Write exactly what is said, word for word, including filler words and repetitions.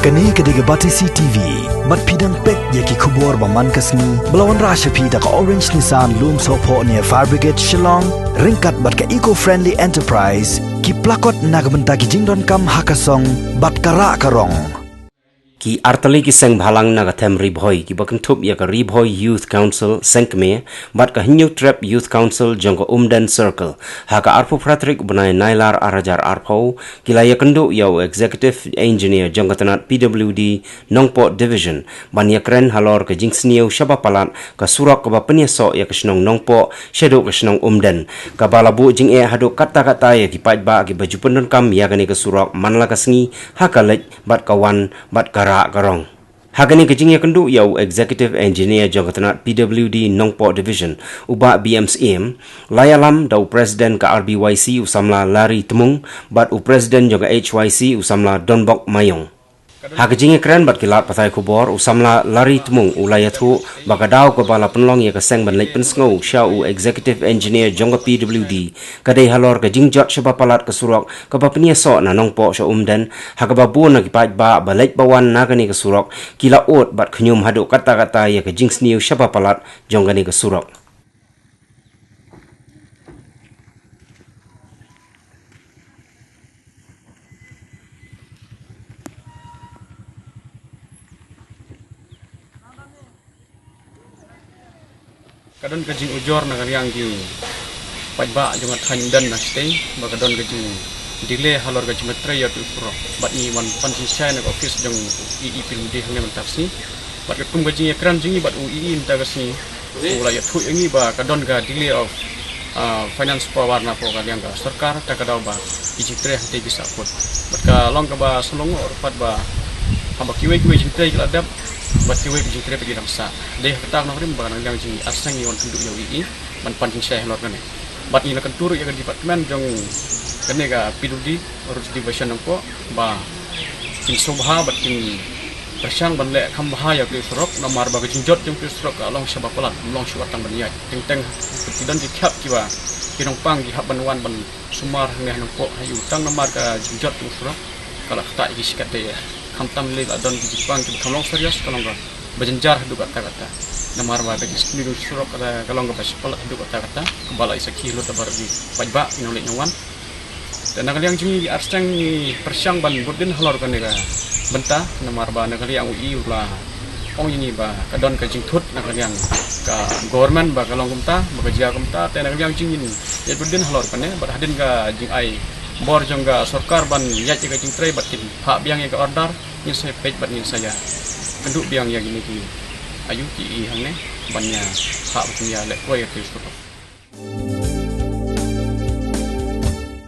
Kane ka dei ka Batesi T V. Bad phi dang peit ïa ki khubor ba man ka sngi ba la wanrah sha phi da ka Orange Nissan Lumsohphoh near Fire Brigade Shillong, ryngkat bad ka Eco Friendly Enterprise, ki plakot na ka bynta ki jingdonkam ha ka song bad ka rah ka rong. Ki artylli ki seng bhalang na ka them Ri Bhoi kiba kynthup ïa ka Ri Bhoi Youth Council Sengkmie bad ka Hynñiewtrep Youth Council jong ka Umden Circle, ha ka arphew phra tarik u bnai Nailar ar hajar arphew, ki la ïakynduh ïa u Executive Engineer jong ka tnat P W D Nongpoh Division ban ïakren halor ka jingsniew shaba palat ka surok kaba pynïasoh ïa ka shnong Nongpoh shaduh ka shnong Umden, kaba la buh jingeh haduh katta katta ïa ki paidbah kiba ju pyndonkam ïa kane ka surok man la ka sngi, ha ka leit bad ka wan bad ka rah ka rong. Ha kane ka jingïakynduh ïa u Executive Engineer jong ka tnat P W D Nongpoh Division, u Bah B M Syiem, la ïalam da u President ka R B Y C u samla Larry Tmung bad u President jong ka H Y C u samla Donbok Mayong. Ha ka jingïakren bad ki lad pathai khubor, u samla Larry Tmung u la ïathuh ba ka daw kaba la pynlong ïa ka seng ban leit pynsngew sha u Executive Engineer jong ka P W D ka dei halor ka jingjot shaba palat ka surok kaba pynïasoh na Nongpoh sha Umden, ha kaba bun na ki paidbah ba leit ba wan na kane ka surok ki la ud bad khñium haduh katta katta ïa ka jingsniew shaba palat jong kane ka surok. Ka don ka jingujor na ka liang ki paidbah jong ka thaiñ Umden na shatei ba ka don ka jingdelay halor ka jingtrei ïa u surok, bad ngi wan pan jingshai na ka office jong u E E P W D hangne mynta ka sngi. Bad katkum ka jingïakren jong ngi bad u E E mynta ka sngi, u la ïathuh ïa ngi ba ka don ka delay of, ah, finance power na ka liang ka sorkar, ta ka daw ba ki jingtrei hangtei ki sahkut. Bad ka long kaba sngewlyngngoh ruh pat ba haba kiwei kiwei jingtrei ki la dep, bad kiwei ki jingtrei pat ki dang sah. Dei ha kata ka nongrim ba na ka liang jong ngi ar seng ngi wan kynduh ïa u E E ban pan jingshai halor kane. Bad ngi la kyntu ruh ïa ka department jong kane ka P W D Road Division Nongpoh ba kin sngewbha bad kin pyrshang ban leh kham bha ïa ka surok, namar ba ka jingjot jong ka surok ka long shaba palat, ym long shuh tang ban ïaid. Teng teng ki don ki khap kiba ki nongpang ki hap ban wan ban sumar hangne ha Nongpoh ha ïew tang namar ka jingjot jong ka surok ka la ktah ïa ki shikatdei. Khamtam lei la don ki jingpang kiba kham long serious, ka long kaba jynjar haduh katta katta. Namar ba ka jingsniew jong ka surok ka long kaba shaba palat haduh katta katta, kaba la isakhi lut baroh ki paidbah ki nongleit nongwan. Te na ka liang jong ngi ar seng ngi pyrshang ban bud dien halor kane ka bynta, namar ba na ka liang u E E u la ong ïa ngi ba ka don ka jingthut na ka liang ka government ba ka long kumta, ba ka jia kumta. Te na ka liang jong ngi ngin ïa bud dien halor kane, bad hadien ka jingai bor jong ka sorkar ban ïaid ïa ka jingtrei bad kin phah biang ïa ka order, ngin sa peit bad ngin sa ïakynduh biang ïa kine ki, ïa u E E hangne ban ïa phah bad ïa leh poi ïa ki surok.